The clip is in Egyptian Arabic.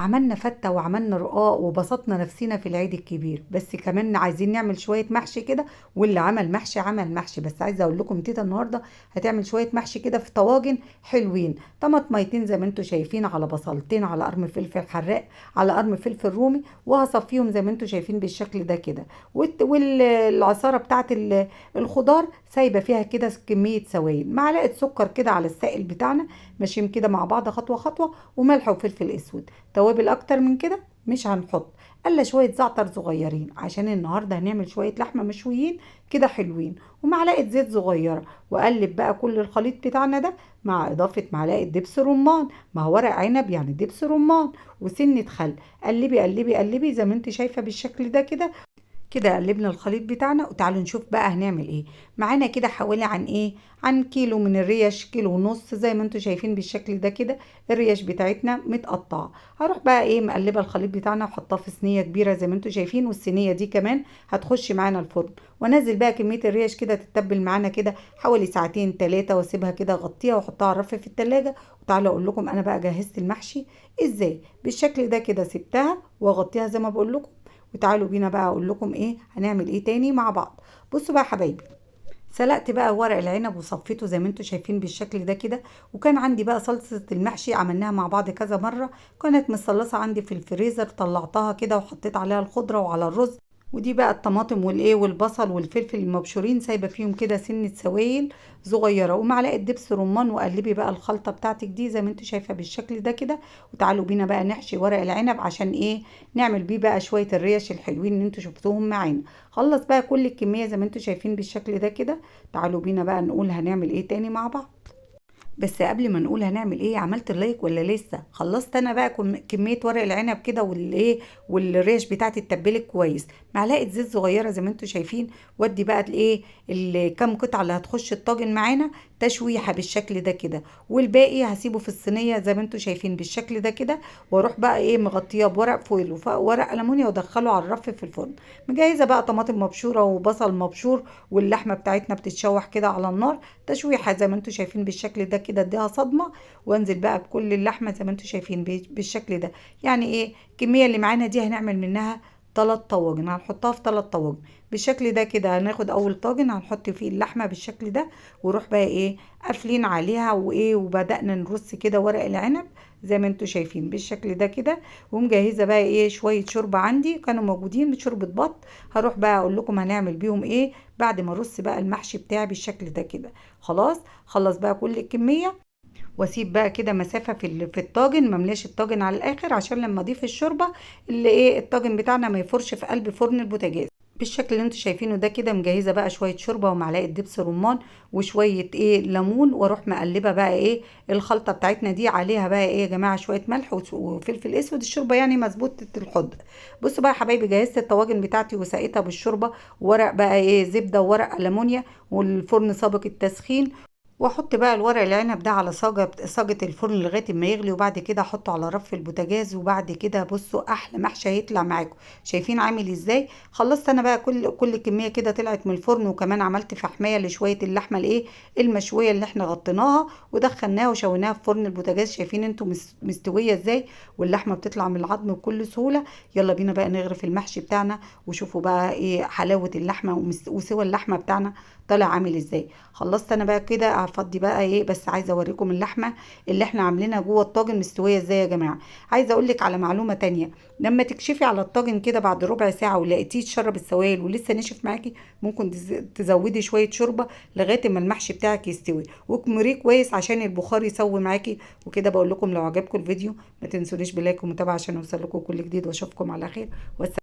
عملنا فتة وعملنا رقاق وبسطنا نفسنا في العيد الكبير، بس كمان عايزين نعمل شوية محشي كده. واللي عمل محشي عمل محشي، بس عايزة اقول لكم تيتا النهاردة هتعمل شوية محشي كده في طواجن حلوين. طماطميتين زي ما انتم شايفين، على بصلتين، على قرن فلفل حراق، على قرن فلفل رومي، وهصفيهم زي ما انتم شايفين بالشكل ده كده. والعصارة بتاعت الخضار سايبة فيها كده كمية سوائل، معلقة سكر كده على السائل بتاعنا، ماشيين كده مع بعض خطوة خطوة، وملح وفلفل اسود. توابل اكتر من كده مش هنحط الا شوية زعتر صغيرين، عشان النهارده هنعمل شوية لحمه مشويين كده حلوين، ومعلقة زيت صغيرة. واقلب بقى كل الخليط بتاعنا ده مع اضافه معلقه دبس رمان، ما هو ورق عنب يعني دبس رمان، وسنة خل. قلبي قلبي قلبي زي ما انت شايفه بالشكل ده كده. كده قلبنا الخليط بتاعنا، وتعالوا نشوف بقى هنعمل ايه. معانا كده حوالي عن كيلو من الريش، كيلو ونص زي ما انتم شايفين بالشكل ده كده. الريش بتاعتنا متقطعه. هروح بقى مقلبه الخليط بتاعنا وحطاه في صينية كبيرة زي ما انتم شايفين، والصينيه دي كمان هتخش معانا الفرن. وانزل بقى كمية الريش كده تتبل معانا كده حوالي ساعتين 3، واسيبها كده اغطيها واحطها على الرف في التلاجة. وتعالوا اقول لكم انا بقى جهزت المحشي ازاي بالشكل ده كده. سبتها واغطيها زي ما بقول لكم، وتعالوا بينا بقى اقول لكم هنعمل ايه تاني مع بعض. بصوا بقى يا حبايبي، سلقت بقى ورق العنب وصفيته زي ما انتم شايفين بالشكل ده كده. وكان عندي بقى صلصة المحشي عملناها مع بعض كذا مرة، كانت مصلصة عندي في الفريزر، طلعتها كده وحطيت عليها الخضرة وعلى الرز. ودي بقى الطماطم والبصل والفلفل المبشورين، سايبه فيهم كده سنة سوائل صغيرة، ومعلقة دبس رمان. وقلبي بقى الخلطة بتاعتك دي زي ما انتم شايفه بالشكل ده كده. وتعالوا بينا بقى نحشي ورق العنب عشان نعمل بيه بقى شوية الريش الحلوين اللي انتم شفتوهم معانا. خلص بقى كل الكمية زي ما انتم شايفين بالشكل ده كده. تعالوا بينا بقى نقول هنعمل ايه تاني مع بعض. بس قبل ما نقول هنعمل ايه، عملت اللايك ولا لسه؟ خلصت انا بقى كمية ورق العنب كده والريش بتاعتي اتبلت كويس، معلقه زيت صغيرة زي ما انتم شايفين. ودي بقى الكام قطعه اللي هتخش الطاجن معانا تشويحه بالشكل ده كده، والباقي هسيبه في الصينية زي ما انتم شايفين بالشكل ده كده. واروح بقى مغطيه بورق فويل وورق المونيا وادخله على الرف في الفرن. مجهزة بقى طماطم مبشوره وبصل مبشور، واللحمة بتاعتنا بتتشوح كده على النار تشويحه زي ما انتم شايفين بالشكل ده كده، اديها صدمة. وانزل بقى بكل اللحمة زي ما انتم شايفين بالشكل ده. يعني ايه الكمية اللي معانا دي هنعمل منها 3 طواجن، هنحطها في 3 طواجن بالشكل ده كده. هناخد اول طاجن هنحط فيه اللحمة بالشكل ده، وروح بقى قافلين عليها وبدأنا نرص كده ورق العنب زي ما انتم شايفين بالشكل ده كده. ومجهزه بقى شوية شوربة عندي كانوا موجودين، شوربة بط، هروح بقى اقول لكم هنعمل بيهم ايه بعد ما ارص بقى المحشي بتاعي بالشكل ده كده. خلاص خلص بقى كل الكمية، واسيب بقى كده مسافة في الطاجن، ما املاش الطاجن على الاخر عشان لما اضيف الشوربة اللي الطاجن بتاعنا ما يفرش في قلب فرن البوتاجاز بالشكل اللي انتوا شايفينه ده كده. مجهزة بقى شوية شوربة ومعلقة دبس رمان وشوية ليمون، واروح مقلبه بقى الخلطة بتاعتنا دي عليها بقى يا جماعة شوية ملح وفلفل اسود، الشوربة يعني مظبوطة الحض. بصوا بقى يا حبايبي، جهزت الطواجن بتاعتي وسقيتها بالشوربه، ورق بقى زبدة وورق المونيا، والفرن سابق التسخين. واحط بقى الورق العنب ده على صاجة الفرن لغاية ما يغلي، وبعد كده احطه على رف البوتاجاز. وبعد كده بصوا احلى محشي هيطلع معاكم، شايفين عامل ازاي. خلصت انا بقى كل كمية كده طلعت من الفرن، وكمان عملت فحمية لشوية اللحمة المشوية اللي احنا غطيناها ودخلناها وشويناها في فرن البوتاجاز. شايفين انتوا مستوية ازاي، واللحمة بتطلع من العظم بكل سهولة. يلا بينا بقى نغرف المحشي بتاعنا، وشوفوا بقى حلاوة اللحمة وسوى اللحمة بتاعنا طالع عامل ازاي. خلصت انا بقى كده، هفضي بقى بس عايزه اوريكم اللحمة اللي احنا عاملينها جوه الطاجن مستوية ازاي يا جماعة. عايزه اقول لك على معلومة تانية، لما تكشفي على الطاجن كده بعد ربع ساعة ولقيتيه اتشرب السوائل ولسه نشف معاكي، ممكن تزودي شوية شوربة لغاية ما المحشي بتاعك يستوي، واكمريه كويس عشان البخار يسوي معاكي. وكده بقول لكم لو عجبكم الفيديو ما تنسونيش بلايك ومتابعة عشان اوصل لكم كل جديد، واشوفكم على خير والسلام.